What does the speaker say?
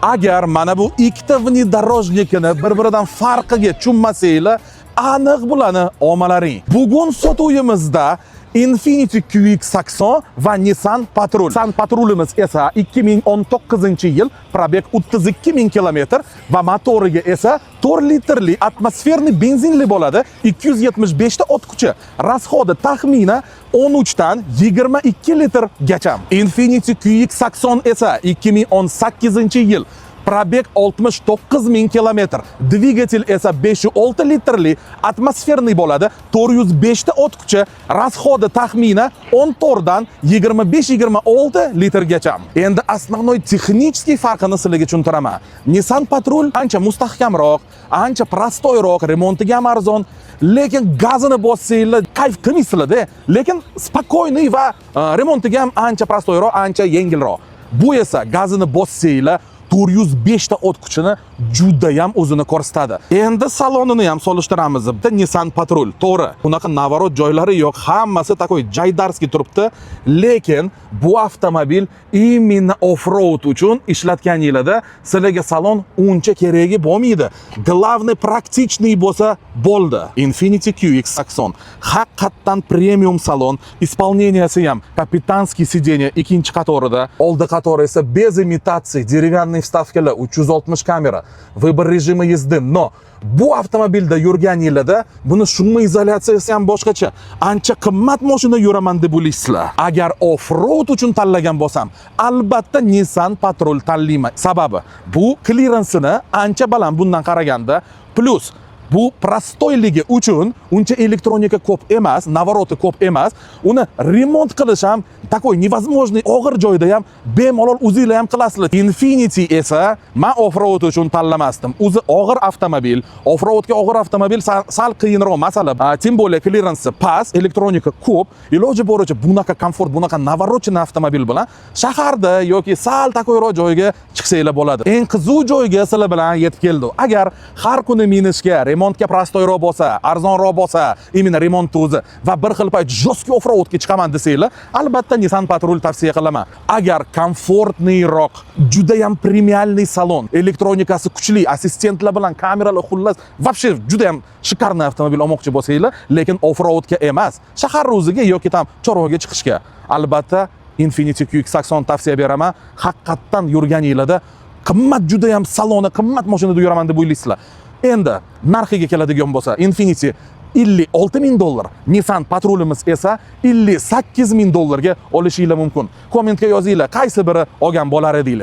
Agar mana bu ikkita внедорожник ini bir-biridan farqiga tushunmasanglar, aniq bularni olmalaring. Bugun sotuvimizda Infiniti QX80 va Nissan Patrol. Nissan Patrolimiz esa 2019-yil, пробег 32 ming kilometr va motoriga esa 4 litrli атмосферный benzinli bo'ladi. 275 ta ot kuchi. Расход i taxminan 13 dan 22 litrgacha. Infiniti QX80 esa 2018-yil, пробег 69 ming kilometr. Dvigatel esa 5,6 litrli атмосферный bo'ladi. 405 ta ot kuchi, расход i taxminan 14 dan 25-26 litrgacha. Endi основной технический farqini sizlarga tushuntiraman. Nissan Patrol ancha mustahkamroq, ancha простой roq, remontiga ham arzon, lekin gazini bossanglar kayf qilmaysizlar-da. Lekin спокойный va remontiga ham ancha простой roq, ancha yengilroq. Bu esa gazini bossanglar 405 ta ot kuchini judayam o'zini ko'rsatadi. Endi salonini ham solishtiramiz. Bitta Nissan Patrol, to'g'ri. Unaqa наворот joylari yo'q, hammasi такой jaydarskiy turibdi, lekin bu avtomobil именно off-road uchun ishlatganinglarda sizlarga salon uncha keragi bo'lmaydi. Главный практичный bo'lsa bo'ldi. Infiniti QX80 haqiqatdan premium salon, исполнения si ham капитанский сиденье ikkinchi qatorida, oldi qatori esa без имитации, деревянный вставка lar, 360 kamera, выбор режима езды. Но bu avtomobilda yurganinglarda buni шумоизоляция si ham boshqacha. Ancha qimmat mashina yuraman deb o'ylaysizlar. Agar off-road uchun tanlagan bo'lsam, albatta Nissan Patrol tanlayman. Sababi bu klirensini ancha baland bundan qaraganda, плюс bu простой ligi uchun uncha elektronika ko'p emas, наворот i ko'p emas. Uni remont qilish ham такой невозможный, og'ir joyda ham bemalol o'zinglar ham qilasizlar. Infiniti esa man off-road uchun tanlamasdim. O'zi og'ir avtomobil, off-roadga og'ir avtomobil sal qiyinroq masala. Тем более klirensi past, elektronika ko'p. Iloji boricha bunaqa komfort, bunaqa навороченный avtomobil bilan shaharda yoki sal такой roq joyga chiqsanglar bo'ladi. Eng qiziq joyga sizlar bilan yetib keldik. Agar har kuni minishga, remontga простой roq bo'lsa, arzonroq bo'lsa, именно remont o'zi va bir xil payt жесткий off-roadga chiqaman desanglar, albatta Nissan Patrol tavsiya qilaman. Agar комфортный roq, juda ham премиальный salon, elektronikasi kuchli, assistentlar bilan, kameralar, xullas, вообще juda ham шикарный avtomobil olmoqchi bo'lsanglar, lekin off-roadga emas, shahar o'ziga yoki там chorvaga chiqishga, albatta Infiniti QX80 tavsiya beraman. Haqiqatdan yurganinglarda qimmat, juda ham saloni qimmat mashinada yuraman deb o'ylaysizlar. Endi narxiga keladigan bo'lsa, Infiniti 56 ming dollar, Nissan Patrolimiz esa 58 ming dollarga olishinglar mumkin. Kommentga yozinglar, qaysi biri olgan bo'lar edinglar.